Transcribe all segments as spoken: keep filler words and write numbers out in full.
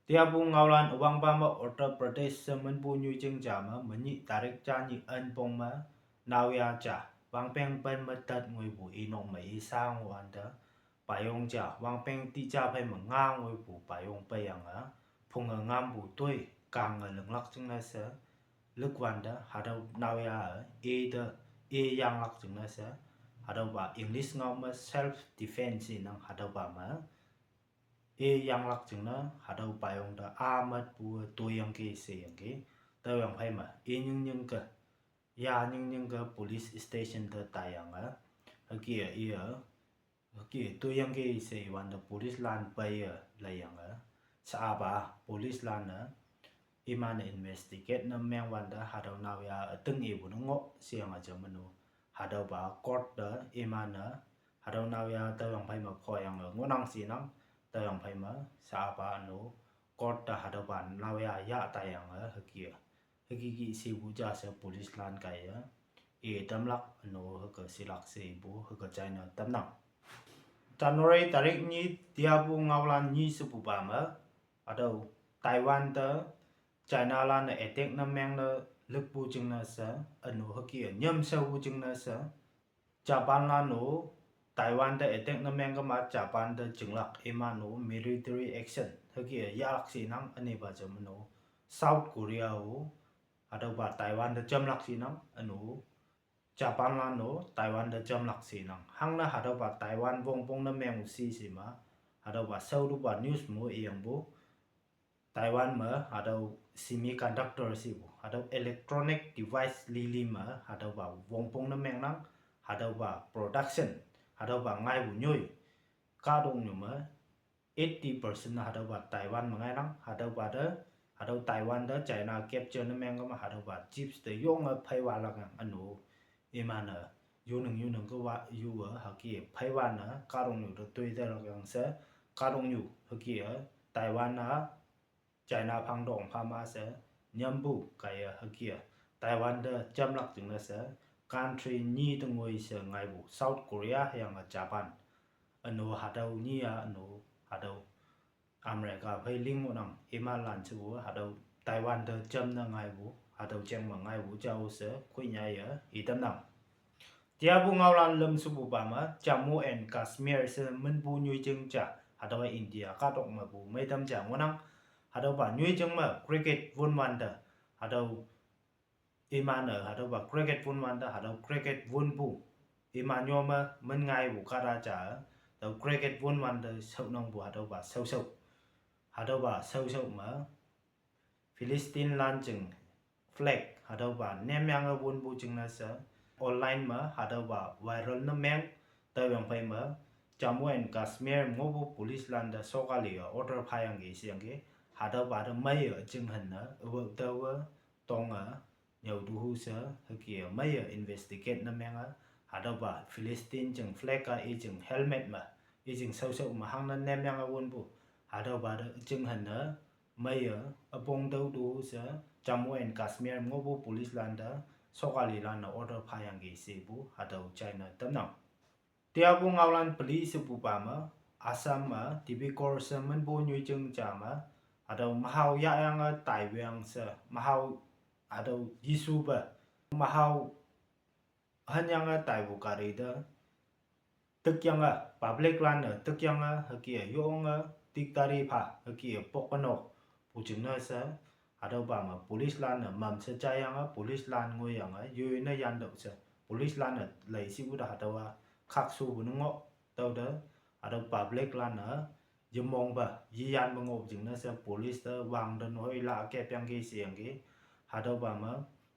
Tiapu ngaolan üwangpa me Uttar Pradesh she minpu nyoijing ja me menyih tarik ja nyih enpong me naoya ja wangpeng pen me tat ngoipu inok me isa ngohwante, payong ja wangpeng tija phei me nga ngoipu payong peiyange, phunge ngampu toi kange linglak jingne she, likwante hatüo naoya-e, e te, e yanglak jingne she, hatüopa English ngao me self defense inang hatüopa me, e yanglak jingne hatüo payong te a matpu toiyangki sheyangki, tüoyang phei me i nyingnyingke, ya nyingnyingke police station te taiyange, hüke-e, hüke toiyangki she iwante police lan peiye leiyange, sha-apa police lan-e iman-e investigate ne mengwante hatüo naoya üting ipu ne ngoh sheyange ja meno, hatüopa court te iman-e hatüo naoya tüoyang phei me phoyange ngohnang shinang, tüoyang phei me sha-apa üno court te hatüopa naoya yah taiyange hüke-e, hüke ki shepu ja she police lan kaiye i tamlak üno hüke shilak shepu hüke china tamnang. January tarik nyi tiapu ngaolan nyi shepupa me, hatüo Taiwan te China lan-e attack ne mengne lükpu jingne she, üno hüke-e nyamshaopu jingne she, Japan lan-o Taiwan te attack ne mengkema Japan te jinglak iman-o military action hüke-e yahlak shinang. Ünepa ja meno South Korea-o hatüopa Taiwan te jamlak shinang, üno Japan lan-o Taiwan te jamlak shinang. Hangne hatüopa Taiwan wongpong ne meng shi she ma, hatüopa shaotupa news mo iyangpu, Taiwan me hatüo semiconductor shepu hatüo electronic device lili me hatüopa wongpong ne mengnang, hatüopa production, hatüopa ngaipu nyoi, kahtoknyu me eighty percent hatüopa Taiwan me ngainang, hatüopa te, hatüo Taiwan te China capture ne mengkema hatüopa chips te yonge pheiwalakyang üno, iman-e yuning yuning kewa yu-e hüke pheiwan-e kahtoknyu te toitelakyang she, kahtoknyu hüke-e Taiwan-a China phangdong phama she nyampu kaiye hüke-e Taiwan te jamlak jingne she, country nyi te ngoi she ngaipu South Korea hüyange Japan, üno hatüo nyi-a üno hatüo America phei ling ngohnang imanlan shepu hatüo Taiwan te jamne ngaipu hatüo jeng me ngaipu jao she khoinyaiye itamnang. Tiapu ngaolan lüm shepupa me Jammu and Kashmir she minpu nyoijing ja, hatüowa India kahtok mepu meitam ja ngohnang, hatüopa nyoijing me cricket wonwante, hatüo iman-e hatüopa cricket wonwante hatüo cricket wonpu, iman yo me min ngaipu kahta ja, tüo cricket wonwante shaonangpu hatüopa shaoshao, hatüopa shaoshao me Philistine lan jing flag hatüopa nemyange wonpu jingne she, online me hatüopa viral ne meng, tüoyang phei me Jammu and Kashmir ngohpu police lante sokali-e order phayangki sheyangki, hatüopa te meiye üjing henne üwao taowe tonge nyüotu hu she hüke-e meiye investigate ne menge, hatüopa Philistine jing flag-a i jing helmet me, i jing shaoshao me hangne nemyange wonpu, hatüopa te üjing henne meiye üpong tüotu hu she Jammu and Kashmir ngohpu police lante sokali lan-e order phayangki shepu hatüo china tamnang. Tiapu ngaolan peli shepupa me, Assam me Dibrugarh she minpu nyoijing ja me, hatüo mahao yahyange taiwang she, mahao, hatüo Jesupe, mahao hanyange taipu gari te tikyange, public lan-e tikyange hüke-e yonge, tik tari pha hüke-e pokkenokpu jingne she, hatüopa me police lan-e mamshe jaiyange police lan ngoiyange yoi ne yantüoh she, police lan-e leishipu te hatüowa khakshupu ne ngoh, tüote hatüo public lan-e yemongpe yiyanpe ngohpu jingne she police te wangte nohoi la kepyangki sheyangki, hatüopa me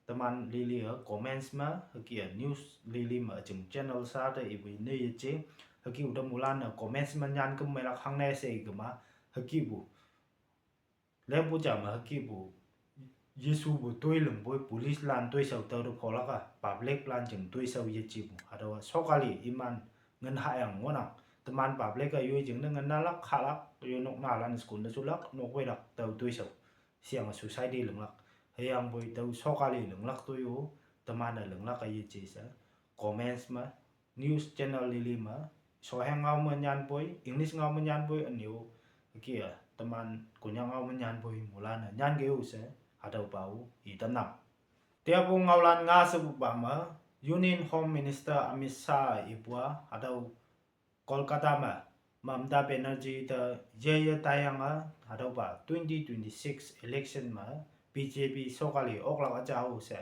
teman lili-e comments me hüke-e news lili me üjing channel sha te ipu ne yeje, hükepu te mulan-e comments me nyan küm meilak hangne she ikema, hükepu lempu ja me hükepu Jesupu toi lingpoi police lan toishao tüote pholak-a public lan jing toishao yejepu hatüowa sokali iman ngin hahyang ngohnang, teman public-a yoi jingne ngin nalak, halak, yoi nok nalan school ne shulak, nok weilak tao toishao sheyange society linglak, hüyangpoi tao sokali linglak toi-o, teman-e linglak-a yeje she comments me, news channel lili me, shoheng ngao me nyanpoi, English ngao me nyanpoi ünyu hüke-e Teman Konyak ngao me nyanpu i mulan nyan ke u she, hatüopa-o i tamnang. Teapu ngaolan nga shepupa me, Union Home Minister Amit Shah ipu-a hatüo Kolkata me Mamata Banerjee te yeye taiyange hatüopa twenty twenty-six election me B J P sokali oklak üja-o she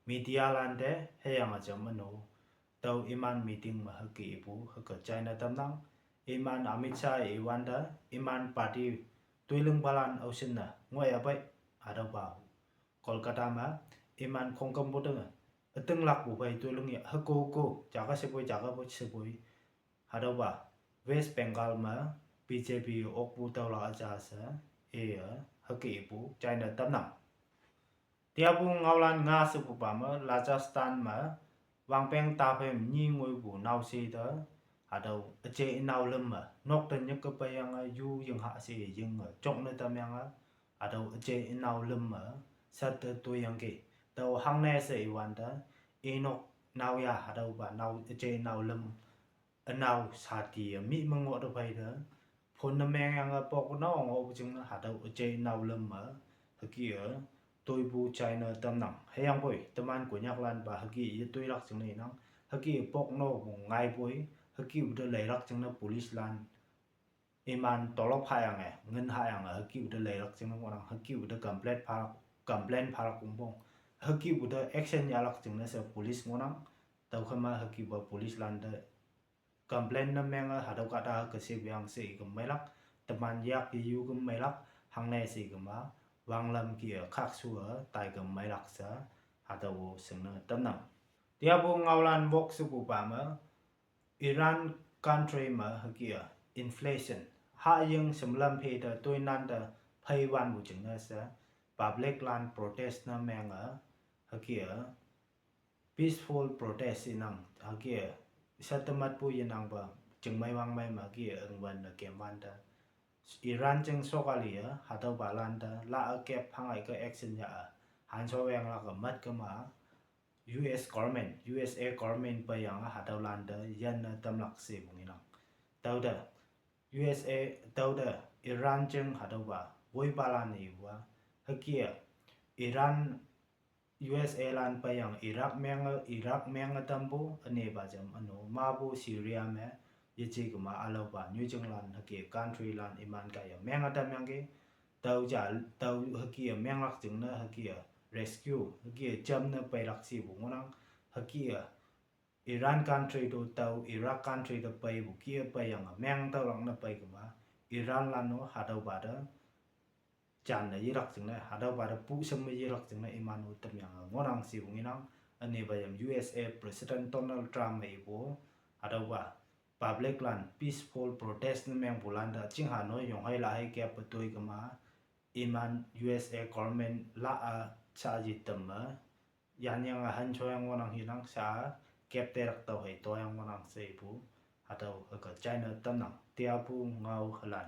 media lante hüyange jam üno. Tüo iman meeting me hüke ipu hüke china tamnang. Iman Amit Shah iwante, iman party toilingpalan aoshinne ngoiya pei, hatüopa Kolkata me iman khongkümpu te ütinglakpu phei toiling ya hüko ko jaka shepoi jaka po shepoi, hatüopa West Bengal me B J P okpu tüolak üja she, iye hüke ipu china tamnang. Teapu ngaolan nga shepupa me Rajasthan me wangpeng taphei nyi ngoipu naoshe te, hatüo üje inao lüm me nok te nyike peiyange yu yingha she yinge jokne tamyange, hatüo üje inao lüm me shat te toiyangki. Tüo hangne she iwante, inok naoya hatüopa nao üje inao lüm ünao sati-e mih me ngoh te phei te, phone ne mengyange pok nao ngohpu jingne hatüo üje inao lüm me hüke-e toipu china tamnang. Hüyangpoi teman Konyaklanpa hüke yetoilak jingne inang, hüke pok nopu ngaipoi, hükepu te leilak jingne police lan iman tolop hayange, ngin hayange hükepu te leilak jingne ngohnang, hükepu te complain phalak, complain phalak ongpong, hükepu te action yahlak jingne she police ngohnang. Tüokhei me hükepa police lante complain ne menge hatüo kahta ke shepyang she iküm meilak, teman yak yeyu küm meilak, hangne she ikema, wanglam ki-e khakshu-e tai küm meilak she, hatüo shingne tamnang. Teapu ngaolan wok shepupa me, Iran country me hüke-e inflation, haying shemlam phe te toinan te pheiwanpu jingne she, public lan protest ne menge, hüke-e peaceful protest inang, hüke-e shat te matpu yenangpa, chingmei wangmei me hüke-e üngwün ne kemwante, Iran jing sokali-e hatüopalan te la-e kep hangai ke action ya-e, hansho wenglak-e mat kema, U S government, U S A government peiyange hatüolan te yanne tamlak shepu ngenang. Tüote U S A, tüote Iran jing hatüopa woipalan ipu-a, hüke-e Iran, U S A lan peiyange Iraq menge, Iraq menge tampu, ünepa jam üno mapu Syria me, yeje kema ülaopa nyoijinglan hüke country lan iman kaiye menge tamyangki. Tüo ja, tüo hüke-e menglak jingne hüke-e rescue, hüke-e jamne peilak shepu ngohnang, hüke-e Iran country to tüo Iraq country te peipu ki-e peiyange meng tüolak ne pei kema, Iran lan-o hatüopa te janne yelak jingne, hatüopa te pu shem me yelak jingne iman-o tamyange ngohnang shepu ngenang. Ünepa yam U S A President Donald Trump me ipu, hatüopa public lan peaceful protest ne mengpulan te chingha no yonghei lahei kep pe toi kema, iman U S A government la-a sha yetam me, yanyange hansho yang ngohnang hinang sha kep telak tüo hei toyang ngohnang she ipu, hatüo hüke china tamnang. Teapu ngao hülan.